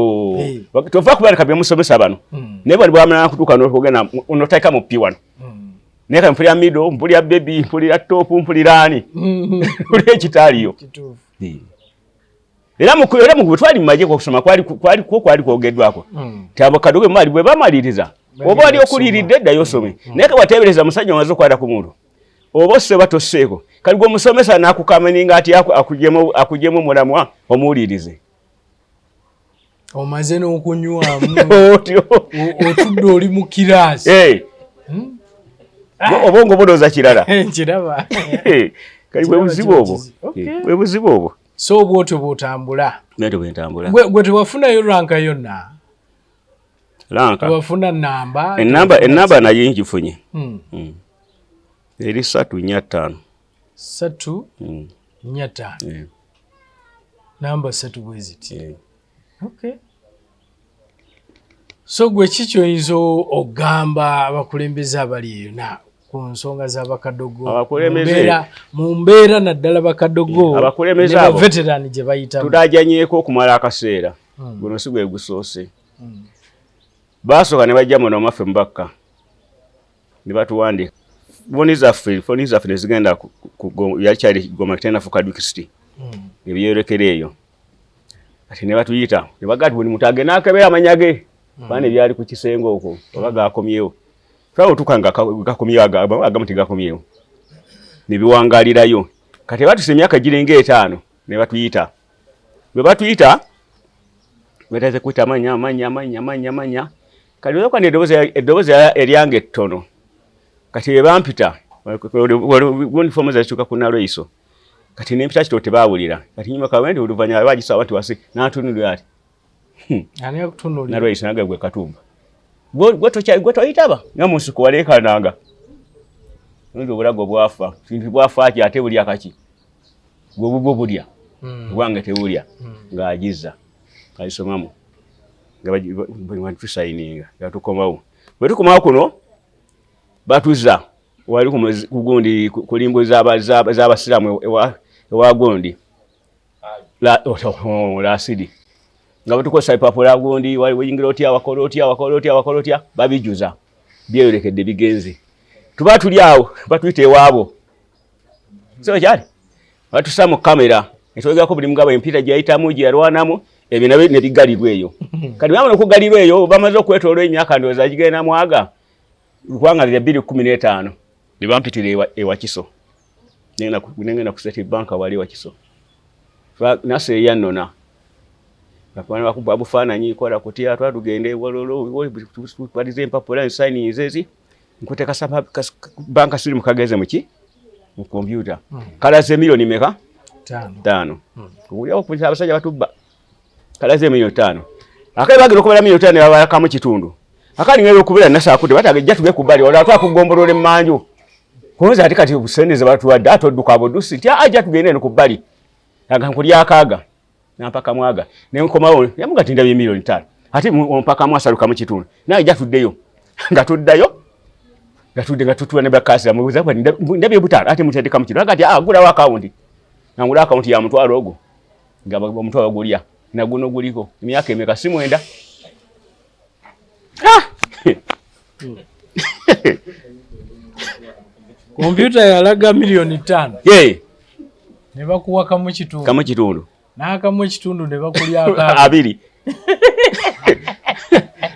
Tova kubaleka bye musomesa bano. Naye bali bwamala kutuuka n'okugenda onoteeka mu P wano. Naye kati mpulira middle, mpulira baby, mpulira top, mpulira ani. Mpulira ekitaaliyo. Era mu twali mu magye okusoma kwali kwogeddwako. Nti abo kadogo bwe bwe bamaliriza oba wali okuliiridde ddayo osome. Naye ke wateebereza musajja omaze okwata ku muntu oba osse oba tosseeko. Kati gwe omusomesa n'akukameninga ati akugyemu omulamwa omuwulirize. Omaze n'okunywamu. Otyo. Otudde oli mu kiraasi. Obwongo bulowooza kirala. Nkiraba. Kali bwe buzibu obwo, bwe buzibu obwo. So bwotyo bwotambula? Bwentyo bwentambula. Gwe tewafunayo ranka yonna? Ranka? Tewafuna namba? Enamba naye ngifunye. Eri 345. 3 4 5. Namba 3 bwe ziti. Okay. So gwe ki kyoyinza ogamba abakulembeze abali eyo na ku nsonga z'abakadogo mu mbeera naddala bakadogo abakulembeze abo veteran gye bayitamu? Tulajanyeeko okumala akaseera, guno si gwe gusoose. Baasooka ne bajja muno maffe mubakka ne batuwandiika foni zaffe, foni zaffe ne zigenda yali kyali Goma tenafuuka disitulikiti, ebyeyolekera eyo. Kati ne batuyita ne bagaa ti buli muntu agenda akebera amanya ge baana ebyali ku kisenge okwo oba gakomyewo. Twala otuuka nga gakomyewo, agamu tegakomyewo, ne biwangaalirayo. Kati batuuse emyaka giringa 5 ne batuyita. Bwe batuyita bataze kuyita amanya amanya amanya amanya amanya. Kati olwokuba eddoboozi eryange ettono, kati bwe bampita gundi foomu zazituuka ku Nalweyiso, kati nempita kito tebaawulira. Kati nyuma kawendi oluvannyuma bagisaba nti wasi n'antunuulira ati Ani akutunuulira? Nalweyiso nange gwe Katumba gwe toyitaba nga mu nsiko waleekananga nti obulago bwafa bwafa ki ate bulya kaki gwe bubwo bulya obwange tebulya. Ng'agiza agisomamu nga tusayininga nga tukomawo. Bwe tukomawo kuno batuza wali kugundi kulimbo z'abasiraamu ewa gundi lasidi nga batukozesa ebipapula gundi wayingira otya wakola otya wakola otya wakola otya babijuza byeyolekedde bigenze. Tuba tuli awo batuyita ewaabo so kyali batusa mu kamera netwogerako buli mugabo empiira gye yayitamu gye yalwanamu ebyo nabyo ne bigalirwa eyo. Kati bamala okugalirwa eyo bamaze okwetoloola emyaka ndowooza gigenda mwaga kubanga lya 2015 ne bampitira ewa Kiso nengenda ku State Bank wali ewa Kiso nase eyannona bakuba bufaananyi kola kutya twa tugende wololo balize empapula nsayininze ezi nkuteeka banka siri mukageze muki mu kompyuta kalaze miliyoni meka 5 owulira abasajja batubba kalaze miliyoni 5 akali bagenda okubala miliyoni 5 babalakamu kitundu akali ngenda okubera nasakudde batagejja tuge ku bbali olwo twakugombolola emmanju kunze ate kati sente ze batuwadde ate odduka budusi nti ajja tugende eno ku bbali aga nkulya akaaga nampaka mwaga ne nkomawo yamuga ti ndabye miliyoni 5 ate ompaka mwasalukamu kitundu naye ajja tuddeyo nga tuddayo nga tudde nga tutula ne bakasira mubuuza ndabye butaano ate mutendekamu kitundu aga ti gulawo akawunti nangula akawunti ya mutwalo ogwo nga omutwalo gulya naguno guliko emyaka emeka si 9. Kompyuta yalaga miliyoni 5. Ne bakuwa kamu kitundu. Kamu kitundu. N'akamu ekitundu ne bakulya 2.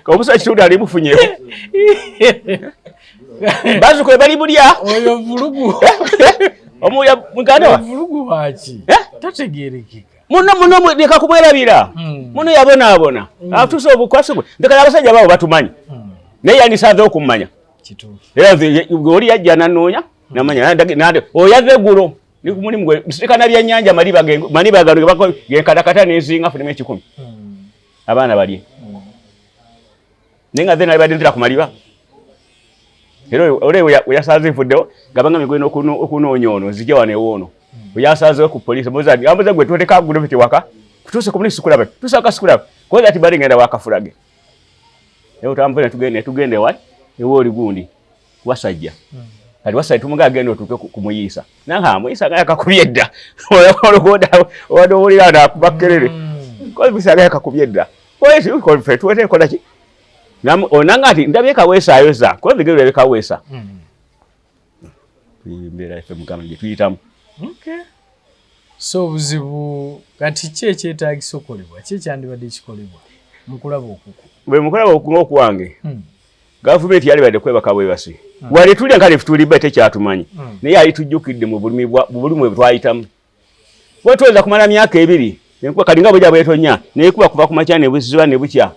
Kamusa kitundu ali mufunyeeko. Bazuko bali bulya. Oyo vulugu. Omuya muganda wa. Vulugu waki? Tategeerekeka. Muno muno leka kumwerabira. Muno yabonaabona. Atuuse obukwasi bwe. Ndekala abasajja baabo batumanyi. Naye yandisanze okummanya. Kituufu. Era oli yajja n'annoonya namanya oyo yava eggulo. Ndi ku mulimu gwe nsirikana byannyanja maliba gano genkatakata n'enzinga nfunemu 1,000. Abaana balye. Naye nga nze nalibadde nzira ku maliba. Era ole we yasanze nfuddewo nga bangambye gwe okunoonya ono nzije wano ewoono. Bwe yasanzewo ku poliisi ambuuza gwe toteka gulofiti waka tuuse ku poliisi sikulaba tusaaka sikulaba koza ati bali ngenda wakafulage. Naye otambula ne tugenda ewa ewooli gundi Wasajja. Kati Wasajja tumugaa agenda otuuke ku Muyiisa. Nange Muyiisa nga yakakubye edda. Olugoda wadde owulira naakuba kerere. Kozi Muyiisa nga yakakubye edda. Polisi ffe tuwete kola ki? Onanga ati ndabye Kaweesa ayoza. Kozi bigere ndabye Kaweesa. Embeera yaffe mugamba gye tuyitamu. Okay. So obuzibu kati ki ekyetaagisa okukolebwa? Ki ekyandibadde kikolebwa mu kulaba okuku? Bwe mu kulaba okwange. Gavumenti yalibadde kwebaka bwebasi. Wali tulya kale tuliba tekyatumanyi. Naye yali tujjukidde mu bulumi bwe twayitamu. Bwe tuweza kumala myaka 2, enkuba kali nga bwejja bwetonya, n'ekuba kuva ku makya ne buziba ne bukya.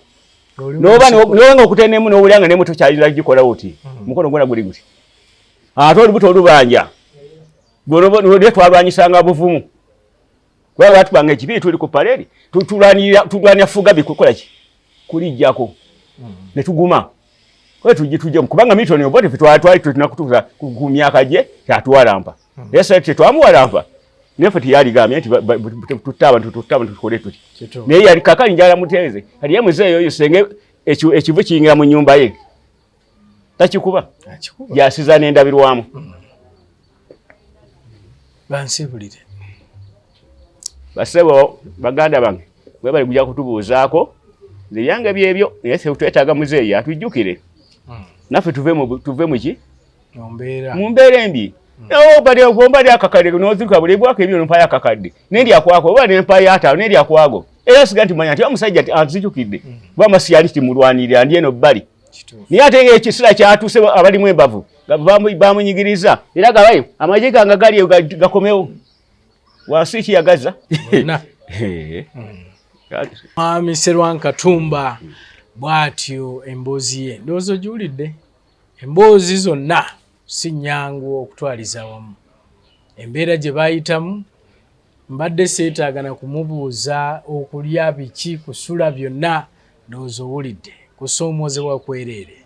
N'oba n'oba okutenemu n'owulira nga n'emoto kyalira gikola oti. Mukono gwona guli guti. Ate olubuto olubanja. Gwe twalwanyisanga buvumu. Kubanga batubanga ekibiri tuli ku parade, tulwanirira tulwanira fuga bikukola ki? Kulijjako. Ne tuguma. Kwe tujje tujje kubanga Milton Obote ffe twali twali tulina kutuusa ku myaka gye kyatuwalampa. Naye sasa tetwamuwalampa. Naye ffe teyaligambye nti tutte abantu tutte abantu tukole tuti. Naye yali kakali njala muteeze. Kati ye muzeeyi oyo senge ekivu kiyingira mu nnyumba ye. Takikuba. Yasiza n'endabirwamu. Bansibulire. Basebo baganda bange mwebale kujja kutubuuzaako. Nze ebyange byebyo naye ffe twetaaga muzeeyi atujjukire. Naffe tuve mu ki? Mu mbeera embi. Ombadde akakadde n'oziruka buli bwako ebyo nompayo akakadde nendya kwako oba nempayo ataano nendya kwago era siga nti manya nti omusajja anzijukidde kuba masi yali timulwanirira ndi eno bbali naye ate ng'ekisira kyatuuse abalimu embavu bamunyigiriza era gabayo amagye gange gali gakomewo wansi kiyagaza Mwami Serwankatumba bw'atyo emboozi ye ndowooza ogiwulidde. Emboozi zonna si nnyangu okutwaliza awamu. Embeera gye baayitamu mbadde seetaaga na kumubuuza okulya biki, kusula byonna ndowooza owulidde. Kusoomoozebwa kwereere.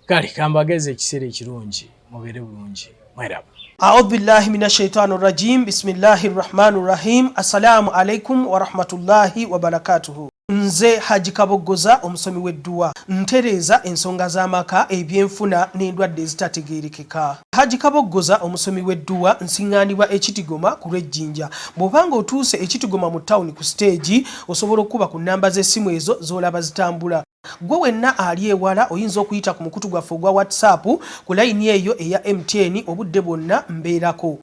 Kale kambageze ekiseera ekirungi mubeere bulungi mweraba. Audhu billahi minash shaitani rajim bismillahi rahmani rahim assalamu alaikum warahmatullahi wabarakatuhu. Nze Haji Kaboggoza omusomi w'edduwa ntereeza ensonga z'amaka, ebyenfuna n'endwadde ezitategeerekeka. Haji Kaboggoza omusomi w'edduwa nsiŋŋaanibwa e Kitigoma ku lw'e Jinja. Bw'oba ng'otuuse e Kitigoma mu ttawuni ku siteegi osobola okukuba ku nnamba z'essimu ezo z'olaba zitambula. Ggwe wenna ali ewala oyinza okuyita ku mukutu gwaffe ogwa WhatsApp ku layini eyo eya MTN obudde bwonna mbeerako.